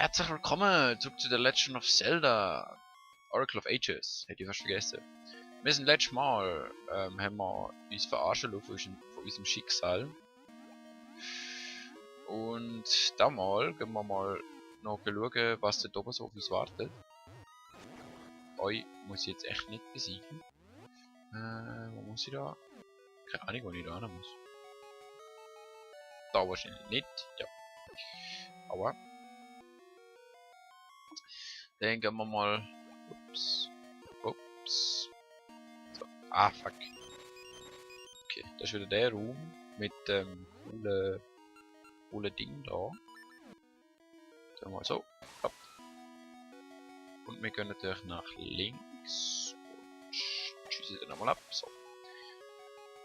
Herzlich willkommen zurück zu The Legend of Zelda Oracle of Ages. Hätte ich fast vergessen. Wir sind letztes Mal, haben wir uns verarschen lassen von unserem Schicksal. Und damals gehen wir mal noch schauen, was da oben so auf uns wartet. Euch muss ich jetzt echt nicht besiegen. Wo muss ich da? Keine Ahnung, wo ich da hin muss. Da wahrscheinlich nicht, ja. Aber dann gehen wir mal. Ups. So. Ah, fuck. Okay, das ist wieder der Raum mit dem coolen Ding da. Dann mal so. Hopp. Und wir gehen natürlich nach links. Und schießen dann nochmal ab. So.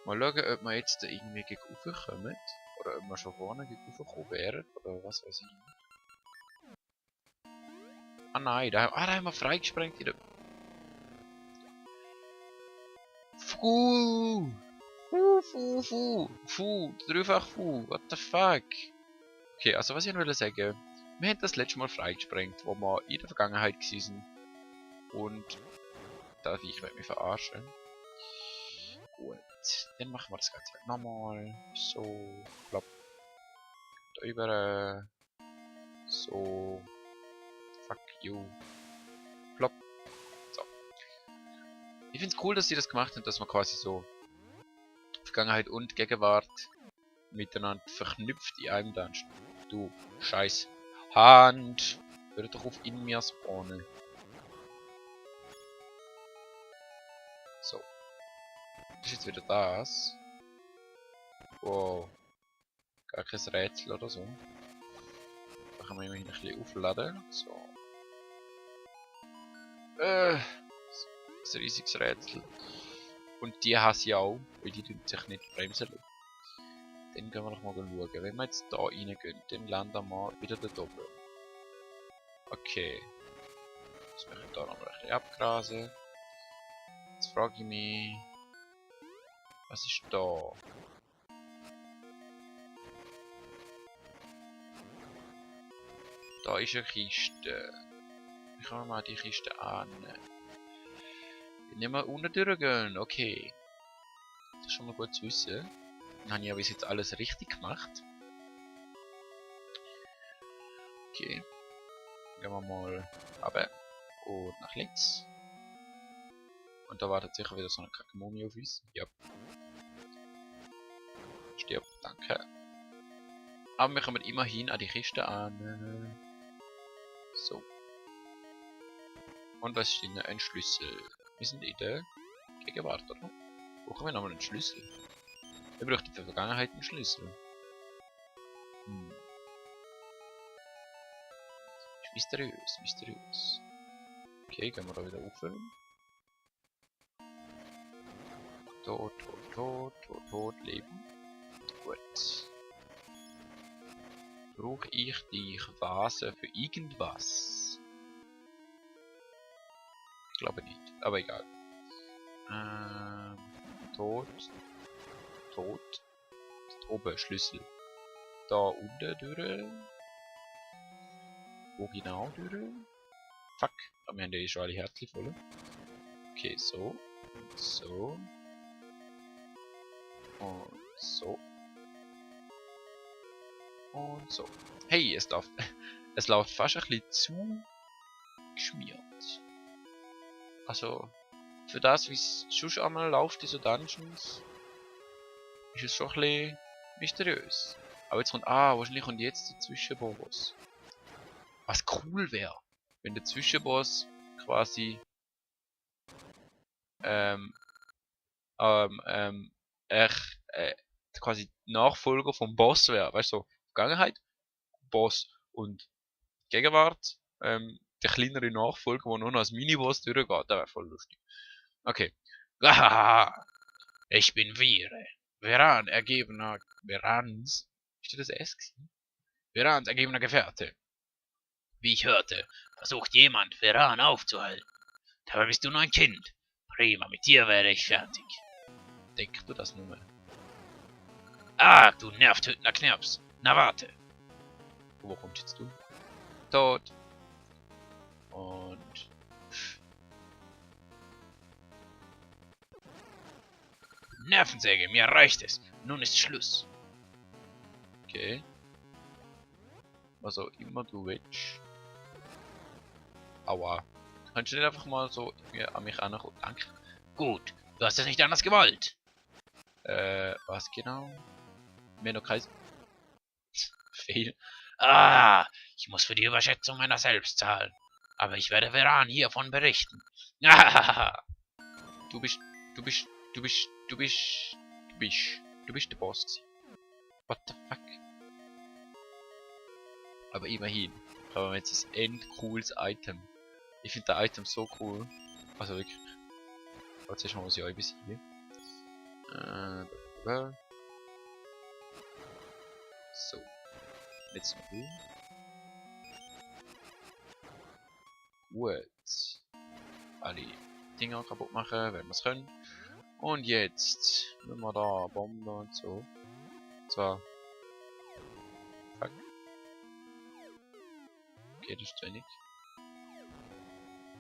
Mal schauen, ob wir jetzt da irgendwie gegen kommen. Oder ob wir schon vorne gegen gekommen wären. Oder was weiß ich. Ah nein, da haben wir freigesprengt hier. Dreifach Fu, what the fuck? Okay, also was ich noch sagen, wir haben das letzte Mal freigesprengt, wo wir in der Vergangenheit waren. Und da ich werde mich verarschen. Gut, dann machen wir das Ganze halt nochmal. So, plopp. Da über. So. Fuck you. Plopp. So. Ich finde es cool, dass sie das gemacht haben, dass man quasi so Vergangenheit und Gegenwart miteinander verknüpft in einem Dungeon. Du Scheiß Hand! Hör doch auf in mir spawnen. So. Das ist jetzt wieder das. Wow. Gar kein Rätsel oder so. Da kann man immerhin ein bisschen aufladen. So. Ein riesiges Rätsel. Und die hasse ich auch, weil die tun sich nicht bremsen lassen. Dann gehen wir noch mal schauen. Wenn wir jetzt da reingehen, dann landen wir wieder da oben. Okay. Jetzt müssen wir da noch mal ein bisschen abgrasen. Jetzt frage ich mich, was ist da? Da ist eine Kiste. Wie kann man mal die Kiste annehmen? Wenn wir unten durchgehen, okay. Das ist schon mal gut zu wissen. Dann habe ich ja bis jetzt alles richtig gemacht. Okay. Gehen wir mal runter und nach links. Und da wartet sicher wieder so eine Kackmumie auf uns. Ja. Stirb, danke. Aber wir kommen immerhin an die Kiste an. So. Und was ist denn ein Schlüssel? Wir sind in der Gegenwart, oder? Brauchen wir nochmal einen Schlüssel? Wir bräuchten für die Vergangenheit einen Schlüssel. Ist mysteriös, mysteriös. Okay, gehen wir da wieder auffüllen. Tot, leben. Gut. Brauche ich die Vase für irgendwas? Ich glaube nicht, aber egal. Tot. Oben, Schlüssel. Da unten durch. Wo genau durch? Fuck, aber wir haben ja schon alle Herzchen voll. Okay, so. Und so. Und so. Und so. Hey, es läuft fast ein bisschen zu geschmiert. Also, für das, wie es schon einmal läuft in so Dungeons, ist es schon ein bisschen mysteriös. Aber jetzt kommt, wahrscheinlich kommt jetzt der Zwischenboss. Was cool wäre, wenn der Zwischenboss quasi quasi Nachfolger vom Boss wäre. Weißt du, so Vergangenheit, Boss und Gegenwart, der kleinere Nachfolger, der nur noch als Miniboss durchgeht, das wäre voll lustig. Okay. Ich bin Vire. Verans. Ist das S gewesen? Verans ergebener Gefährte. Wie ich hörte, versucht jemand, Veran aufzuhalten. Dabei bist du nur ein Kind. Prima, mit dir werde ich fertig. Denkst du das nur? Ah, du nervtötender Knirps. Na warte. Wo kommst jetzt du? Tot. Und... Nervensäge, mir reicht es. Nun ist Schluss. Okay. Also immer du willst. Aua. Kannst du nicht einfach mal so an mich ankommen? Danke. Gut, du hast es nicht anders gewollt. Was genau? Mir noch kein... Fehl. Ah, ich muss für die Überschätzung meiner selbst zahlen. Aber ich werde Veran hiervon berichten. Ah, du bist der Boss. What the fuck? Aber immerhin haben wir jetzt ein endcooles Item. Ich finde das Item so cool. Also wirklich. Jetzt erstmal muss ich euch besiegen. So. Jetzt noch viel. Gut. Alle Dinger kaputt machen, wenn wir es können. Und jetzt müssen wir da Bomben und so. Zwar. Fuck. Okay, das ist zu wenig.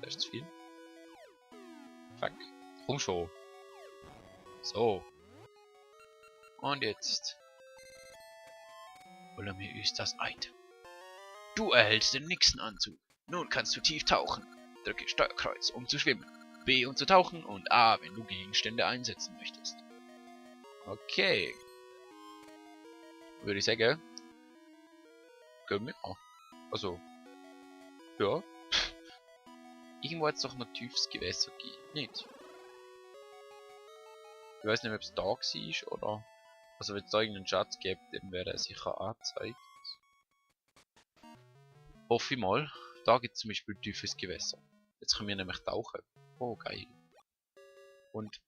Das ist zu viel. Fuck. Komm schon. So. Und jetzt. Holen wir uns das Item. Du erhältst den Nixon-Anzug. Nun kannst du tief tauchen. Drücke Steuerkreuz, um zu schwimmen. B, um zu tauchen. Und A, wenn du Gegenstände einsetzen möchtest. Okay. Würde ich sagen. Können wir auch. Also. Ja. Irgendwo hat es doch noch tiefes Gewässer gegeben. Nicht? Ich weiß nicht, ob es da war oder... Also wenn es da irgendeinen Schatz gibt, dann wäre er sicher angezeigt. Hoffe ich mal. Da gibt es zum Beispiel tiefes Gewässer. Jetzt können wir nämlich tauchen. Oh, geil. Und...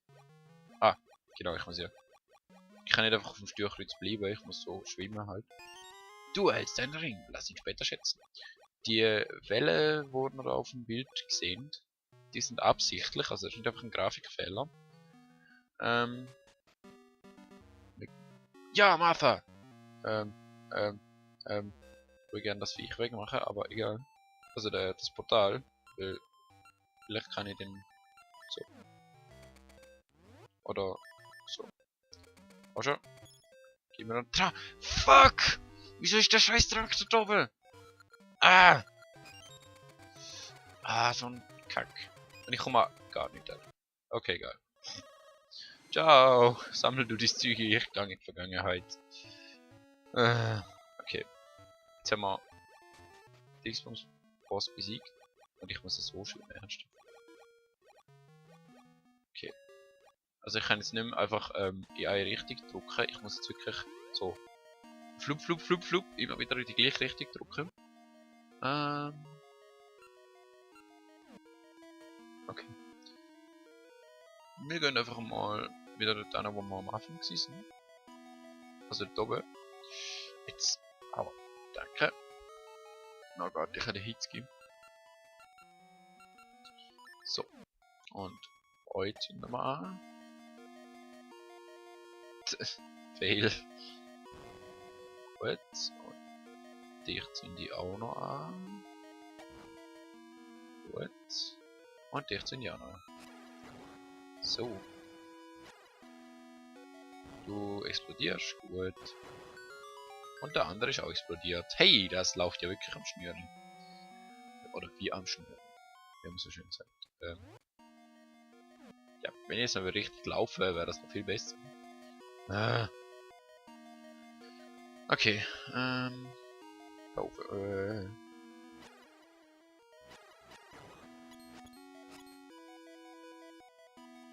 Ah, genau, ich muss ja... Ich kann nicht einfach auf dem Steuerkreuz bleiben, ich muss so schwimmen halt. Du erhältst einen Ring, lass ihn später schätzen. Die Wellen, die wir da auf dem Bild sehen, die sind absichtlich, also das ist nicht einfach ein Grafikfehler. Ja, Martha! Ich will gerne das Viech wegmachen, aber egal. Also das Portal, weil vielleicht kann ich den so. Oder so. Oh schon. Gib mir dann. Fuck! Wieso ist der scheiß Traktor da oben? Ah! Ah, so ein Kack. Und ich komme gar nicht da. Okay, egal. Ciao! Sammel du die Züge, ich gehe in die Vergangenheit. Okay. Jetzt haben wir die X-Boss besiegt. Und ich muss es so schön ernst. Okay. Also ich kann jetzt nicht mehr einfach in eine Richtung drücken. Ich muss jetzt wirklich so flup, flup, flup, flup, immer wieder in die gleiche Richtung drücken. Okay. Wir gehen einfach mal wieder dort hin, wo wir am Anfang waren. Also dort oben. Jetzt. Aber. Danke. Na Gott, ich habe den Hits gegeben. So. Und euch zünden wir an. Fail. Gut. Und dich zünde ich auch noch an. Gut. Und dich zünde ich auch noch an. So. Du explodierst. Gut. Und der andere ist auch explodiert. Hey, das läuft ja wirklich am Schnüren. Oder wie am Schnüren. Wie man so schön sagt. Ja, wenn ich jetzt aber richtig laufe, wäre das noch viel besser. Okay, laufe,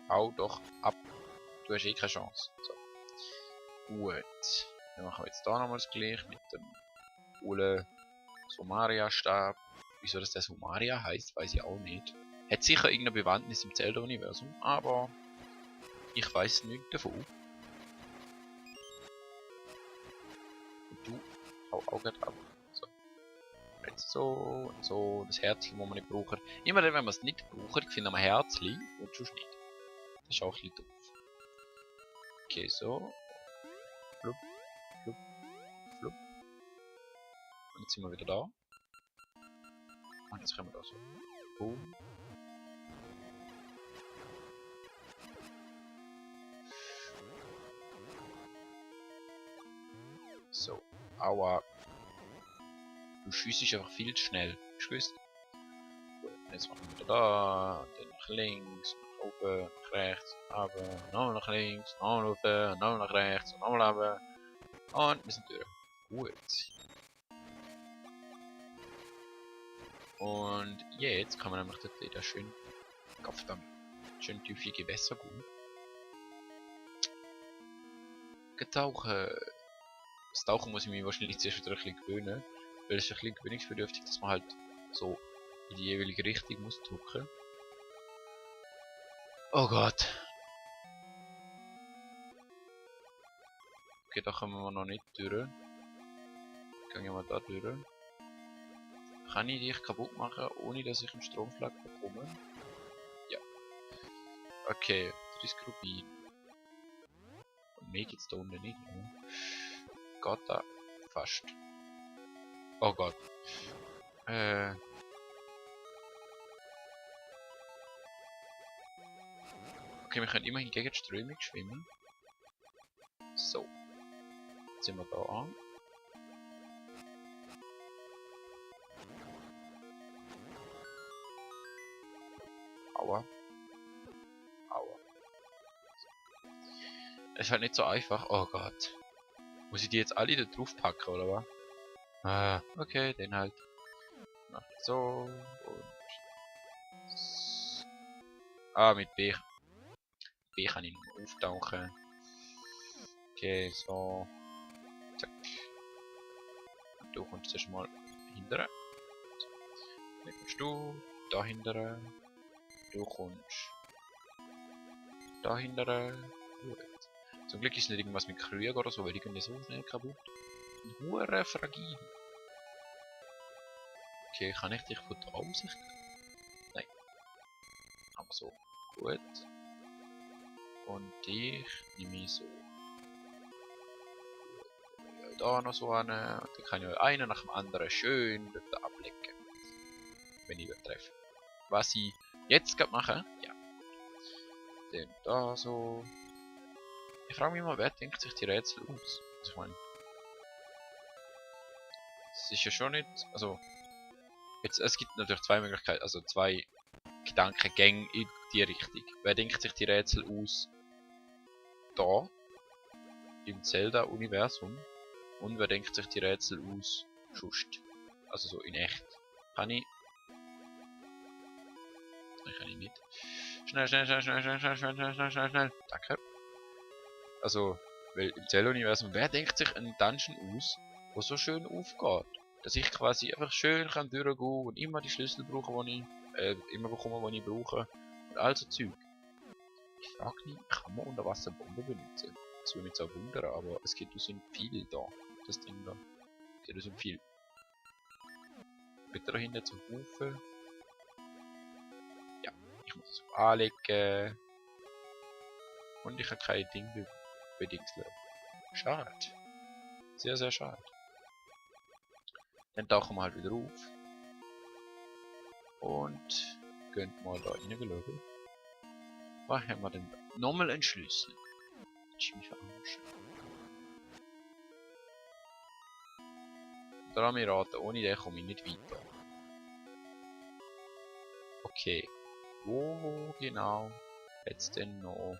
Hau doch ab. Du hast eh keine Chance. So. Gut. Dann machen wir jetzt da nochmal das gleiche mit dem coolen Somaria-Stab. Wieso das der Somaria heißt, weiß ich auch nicht. Hat sicher irgendeine Bewandtnis im Zelda-Universum, aber ich weiß nichts davon. Und du, hau auch gerade ab. So. Jetzt so und so. Das Herzchen, das wir nicht brauchen. Immer dann, wenn wir es nicht brauchen, finden wir Herzchen und sonst nicht. Das ist auch ein bisschen doof. Okay, so. Flup, flup, flup. Und jetzt sind wir wieder da. Und jetzt können wir da so. Boom. So. Aua. Du schießt einfach viel zu schnell. Ich wüsste. Gut, jetzt machen wir wieder da. Und dann nach links, nach oben, nach rechts, nach oben, nochmal nach links, nochmal oben, nochmal nach rechts, nochmal oben. Und wir sind durch. Gut. Und jetzt kann man nämlich dort wieder schön schön tiefe Gewässer gehen. Getauchen. Das Tauchen muss ich mich wahrscheinlich zuerst wieder ein bisschen gewöhnen. Weil es ist ein bisschen gewöhnungsbedürftig, dass man halt so in die jeweilige Richtung muss drücken. Oh Gott. Okay, da kommen wir noch nicht durch. Gehen wir da durch. Kann ich dich kaputt machen, ohne dass ich einen Stromschlag bekomme? Ja. Okay, 30 Rubin. Und mehr geht's da unten nicht, ne? Geht da fast. Oh Gott. Okay, wir können immerhin gegen die Strömung schwimmen. So. Jetzt sind wir da an. Aua. Aua. Es ist halt nicht so einfach. Oh Gott. Muss ich die jetzt alle da drauf packen, oder was? Ah, okay, den halt. Mach ich so. Und. Ah, mit B. B kann ich noch auftauchen. Okay, so. Zack. Und du kommst erst mal hinterher. Dann kommst du da hinterher. Du kommst da hinterher. Gut. Zum Glück ist nicht irgendwas mit Krügen oder so, weil die gehen so schnell kaputt. Hure fragil. Okay, kann ich dich von da aus? Nein. Aber so. Gut. Und dich nehme ich so. Da noch so eine. Und dann kann ich einen nach dem anderen schön dort ablecken. Wenn ich treffe. Was ich jetzt gerade mache, ja. Dann da so. Ich frage mich mal, wer denkt sich die Rätsel aus? Also ich meine. Es ist ja schon nicht. Also. Jetzt, es gibt natürlich zwei Möglichkeiten, also zwei Gedankengänge in die Richtung. Wer denkt sich die Rätsel aus? Da. Im Zelda-Universum. Und wer denkt sich die Rätsel aus? Schust. Also so in echt. Kann ich. Nein, kann ich nicht. Schnell, schnell, schnell, schnell, schnell, schnell, schnell, schnell, schnell, schnell. Danke. Also, weil im Zelda-Universum, wer denkt sich einen Dungeon aus, der so schön aufgeht? Dass ich quasi einfach schön kann durchgehen und immer die Schlüssel brauchen, die ich, immer bekomme, die ich brauche. Und all so Zeug. Ich frage mich, kann man Unterwasserbomben benutzen? Das würde mich so wundern, aber es geht aus viel da. Das Ding da. Es geht aus viel. Bitte da hinten zum Haufen. Ja, ich muss es anlegen. Und ich habe kein Ding bedingseln. Schade. Sehr, sehr schade. Dann tauchen wir halt wieder auf. Und gehen mal da rein. Was haben wir denn da? Nochmal einen Schlüssel. Ich mich verarschen. Da haben wir raten, ohne den komme ich nicht weiter. Okay. Wo genau jetzt denn noch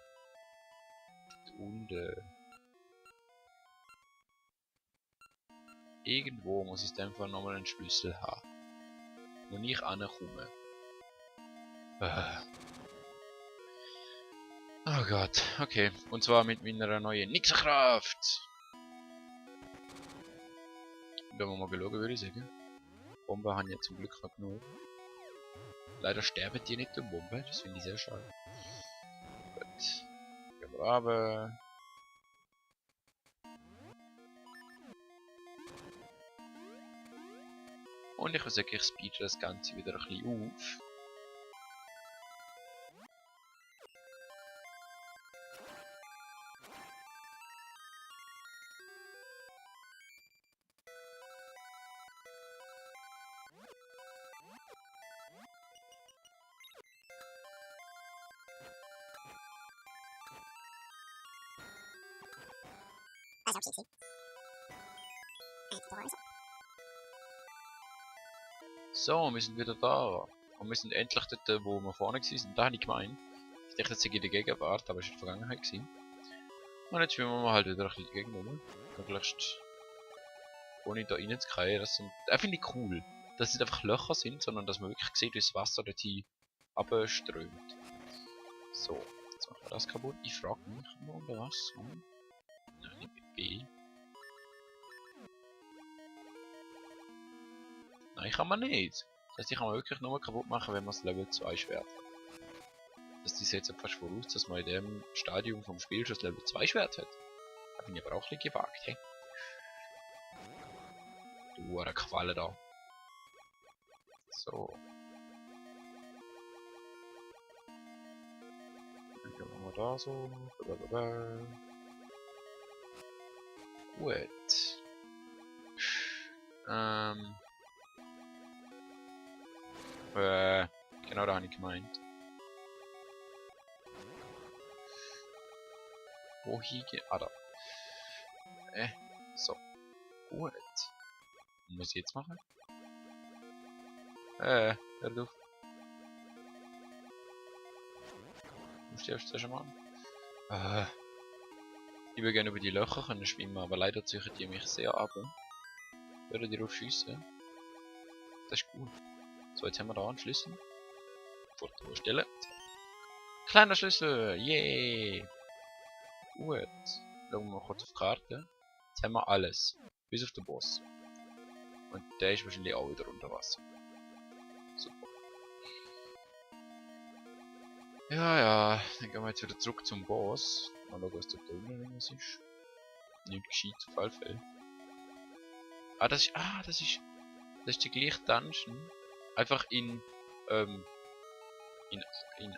unten? Irgendwo muss es einfach nochmal einen Schlüssel haben. Wo ich ankomme. Oh Gott, okay. Und zwar mit meiner neuen Nixerkraft. Da wollen wir mal schauen, würde ich sagen. Bomben haben ja zum Glück noch genug. Leider sterben die nicht durch Bomben, das finde ich sehr schade. Gut. Gehen wir runter. Und ich würde sagen, ich speede das Ganze wieder ein bisschen auf. So, wir sind wieder da. Und wir sind endlich dort, wo wir vorne waren. Da habe ich gemeint. Ich dachte, das sei in der Gegenwart, aber es war in der Vergangenheit gewesen. Und jetzt schwimmen wir halt wieder ein bisschen gegen rum. Möglichst ohne da reinzukriegen. Das finde ich cool. Dass es nicht einfach Löcher sind, sondern dass man wirklich sieht, wie das Wasser dorthin abströmt. So, jetzt machen wir das kaputt. Ich frage mich, kann man unter Wasser? Nein, nicht mit B. Nein, kann man nicht. Das heißt, die kann man wirklich nur kaputt machen, wenn man das Level 2 Schwert hat. Das setzt fast voraus, dass man in dem Stadium vom Spiel schon das Level 2 Schwert hat. Da bin ich aber auch ein bisschen gewagt, hey. Du, eine Qualle da. So. Dann gehen wir da so. Gut. Genau da habe ich gemeint. Wohin geht. Ah, da. So. Gut. Was muss ich jetzt machen? Hör auf. Du stirbst ja schon mal an. Ich würde gerne über die Löcher können schwimmen, aber leider ziehen die mich sehr ab. Würden die drauf schiessen? Das ist gut. So, jetzt haben wir da einen Schlüssel. Foto stellen. Kleiner Schlüssel! Yay! Gut. Schauen wir mal kurz auf die Karte. Jetzt haben wir alles. Bis auf den Boss. Und der ist wahrscheinlich auch wieder unter Wasser. Super. Ja, dann gehen wir jetzt wieder zurück zum Boss. Mal schauen, was da drinnen ist. Nicht gescheit auf alle Fälle. Das ist der gleiche Dungeon. Einfach in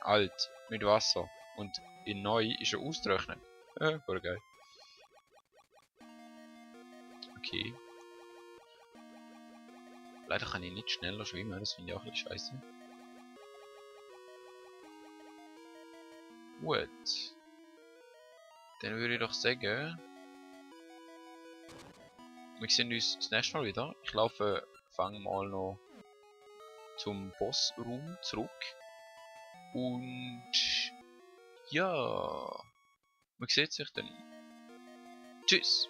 alt mit Wasser. Und in neu ist er austrocknet. Voll geil. Okay. Leider kann ich nicht schneller schwimmen, das finde ich auch ein bisschen scheiße. Gut. Dann würde ich doch sagen, wir sehen uns das nächste Mal wieder. Ich fange mal noch zum Bossraum zurück. Und ja, man sieht sich dann. Tschüss!